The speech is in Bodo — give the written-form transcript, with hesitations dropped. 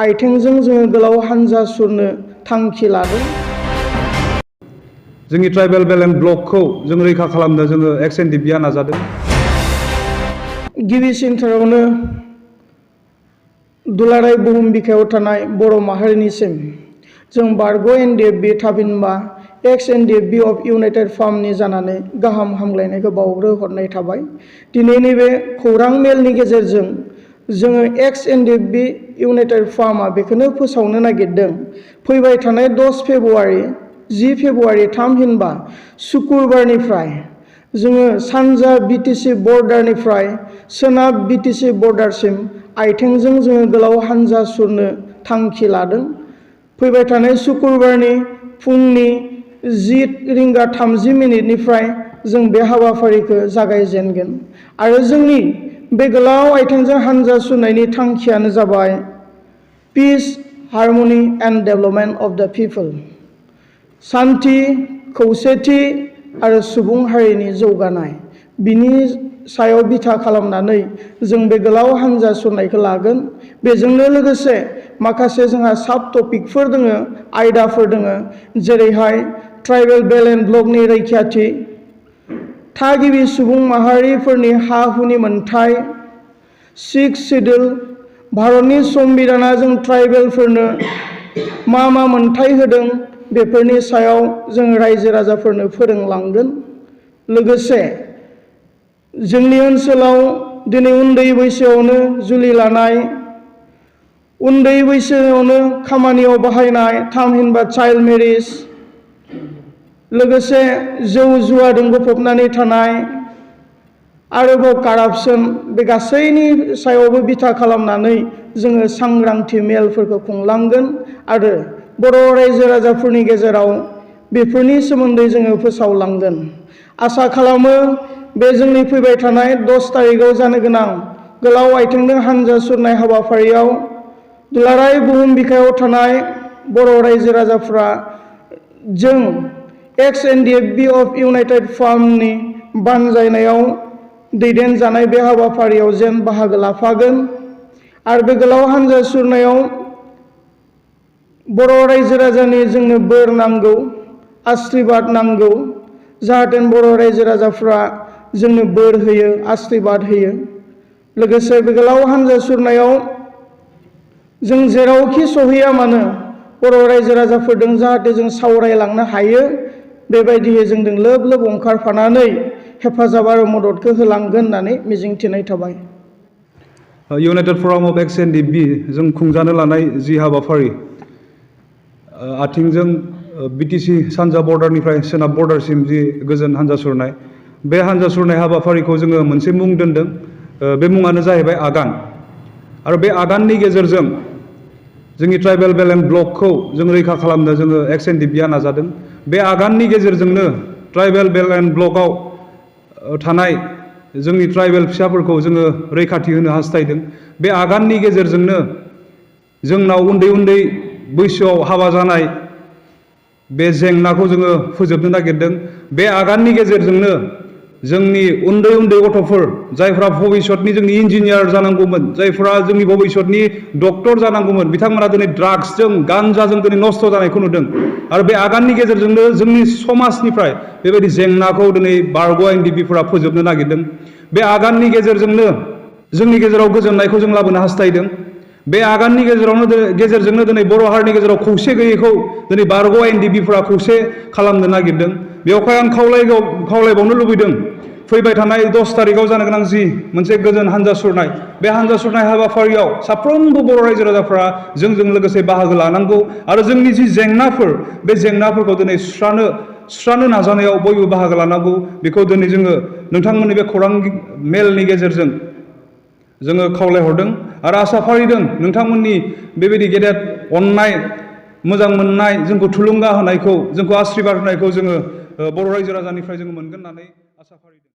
आइथेंजों जोङो गोलाव हानजा सुरनो थांखि लादों। जोंनि ट्राइबेल बेलेन्स ब्लकखौ जों रैखा खालामनो जोङो EX-NDFB नाजादों। गिबि सेन्टारावनो दुलाराय बुहुम बिखायाव थानाय बर' माहारिनिसिम जों बारग' NDFB थामहिनबा EX-NDFB अफ इउनाइटेड फार्मनि जानानै गाहाम हामलायनायखौ बावग्रोहरनाय थाबाय। दिनैनि बे खौरां मेलनि गेजेरजों जोङो EX-NDFB इउनाइटेड फार्मआ बेखौनो फोसावनो नागिरदों, फैबाय थानाय 10 फेब्रुआरि 10 फेब्रुआरि थामहिनबा सुक्रुबारनिफ्राय जोङो सानजा BTC बर्डारनिफ्राय सोनाब BTC बर्डारसिम आइथेंजों जोङो गोलाव हानजा सुरनो थांखि लादों। फैबाय थानाय सुक्रुबारनि फुंनि 10:30 जों बे हाबाफारिखौ जागायजेनगोन आरो जोंनि बे गोलाव आइथेंजों हानजा सुरनायनि थांखियानो जाबाय peace, harmony and development of the people. सान्थि, खौसेथि आरो सुबुं हारिनि जौगानाय, बिनि सायाव बिथा खालामनानै जों बे गोलाव हानजा सुरनायखौ लागोन। बेजोंनो लोगोसे माखासे जोंहा साब टपिकफोर दङ, आयदाफोर दङ, जेरैहाय ट्राइबेल बेलेन्स ब्लकनि रैखाथि, थागिबि सुबुं माहारिफोरनि हा हुनि मोनथाय, 6 सिड्युल, भारतनि संबिधाना जों ट्राइबेलफोरनो मा मोनथाय होदों बेफोरनि सायाव जों रायजो राजाफोरनो फोरोंलांगोन। लोगोसे जोंनि ओनसोलाव दिनै उन्दै बैसोआवनो जुलि लानाय, उन्दै बैसोआवनो खामानियाव बाहायनाय थामहिनबा चाइल्ड मेरिज, लोगोसे जौ जुवाजों गफबनानै थानाय, आरोबाव कारापसन, बे गासैनि सायावबो बिथा खालामनानै जोङो सांग्रांथि मेलफोरखौ खुंलांगोन आरो बर' रायजो राजाफोरनि गेजेराव बेफोरनि सोमोन्दै जोङो फोसावलांगोन। आसा खालामो बे जोंनि फैबाय थानाय 10 तारिखआव जानो गोनां गोलाव आइथेंजों हानजा सुरनाय हाबाफारियाव दुलाराय बुहुम बिखायाव थानाय बर' रायजो राजाफ्रा जों EX-NDFB अफ इउनाइटेड फार्मनि बानजायनायाव दैदेनजानाय बे हाबाफारियाव जेन बाहागो लाफागोन आरो बे गोलाव हानजा सुरनायाव बर' रायजो राजानि जोंनो बोर नांगौ, आशीर्बाद नांगौ, जाहाथे बर' रायजो राजाफ्रा जोंनो बोर होयो, आशीर्बाद होयो। लोगोसे बे गोलाव हानजा सुरनायाव जों जेरावखि सहैया मानो बर' रायजो राजाफोरजों जाहाथे जों सावरायलांनो हायो, बेबायदियै जोंजों लोब लोब ओंखारफानानै हेफाजाब आरो मददखौ होलांगोन होननानै मिजिंथिनाय थाबाय। इउनाइटेड फराम अफ EX-NDFB जों खुंजानो लानाय जि हाबाफारि आथिंजों BTC सानजा बर्डारनिफ्राय सोनाब बर्डारसिम जि गोजोन हानजा सुरनाय, बे हानजा सुरनाय हाबाफारिखौ जोङो मोनसे मुं दोनदों। बे मुङानो जाहैबाय आगान। आरो बे आगाननि गेजेरजों जोंनि ट्राइबेल बेलेन्स ब्लकखौ जों रैखा खालामनो जोङो EX-NDFB नाजादों। बे आगाननि गेजेरजोंनो ट्राइबेल बेलेन्स ब्लकआव थानाय जोंनि ट्राइबेल फिसाफोरखौ जोङो रैखाथि होनो हास्थायदों। बे आगाननि गेजेरजोंनो जोंनाव उन्दै उन्दै बैसोआव हाबा जानाय बे जेंनाखौ जोङो फोजोबनो नागिरदों। बे आगाननि गेजेरजोंनो जोंनि उन्दै उन्दै गथ'फोर जायफ्रा भबिष्यतनि जोंनि इन्जिनियार जानांगौमोन, जायफ्रा जोंनि भबिष्यतनि डक्टर जानांगौमोन, बिथांमोना दिनै ड्राग्सजों गान्जाजों दिनै नस्थ' जानायखौ नुदों। आरो बे आगाननि गेजेरजोंनो जोंनि समाजनिफ्राय बेबायदि जेंनाखौ दिनै बारग' NDFBफोरा फोजोबनो नागिरदों। बे आगाननि गेजेरजोंनो जोंनि गेजेराव गोजोननायखौ जों लाबोनो हास्थायदों। बे आगाननि गेजेरजोंनो दिनै बर' हारिनि गेजेराव खौसे गैयैखौ दिनै बारग' NDFBफोरा खौसे खालामनो नागिरदों। बेवहाय आं खावलायबावनो लुबैदों, फैबाय थानाय 10 तारिखआव जानो गोनां जि मोनसे गोजोन हानजा सुरनाय, बे हानजा सुरनाय हाबाफारियाव साफ्रोमबो बर' रायजो राजाफ्रा जोंजों लोगोसे बाहागो लानांगौ आरो जोंनि जि जेंनाफोर, बे जेंनाफोरखौ दिनै सुस्रानो नाजानायाव बयबो बाहागो लानांगौ। बेखौ दिनै जोङो नोंथांमोननि बे खौरां मेलनि गेजेरजों जोङो खावलायहरदों आरो आसा फारिदों नोंथांमोननि बेबायदि गेदेर अननाय, मोजां मोननाय, जोंखौ थुलुंगा होनायखौ, जोंखौ आशीर्बाद होनायखौ जोङो बर' रायजो राजानिफ्राय जोङो मोनगोन होननानै आसा फारिदों।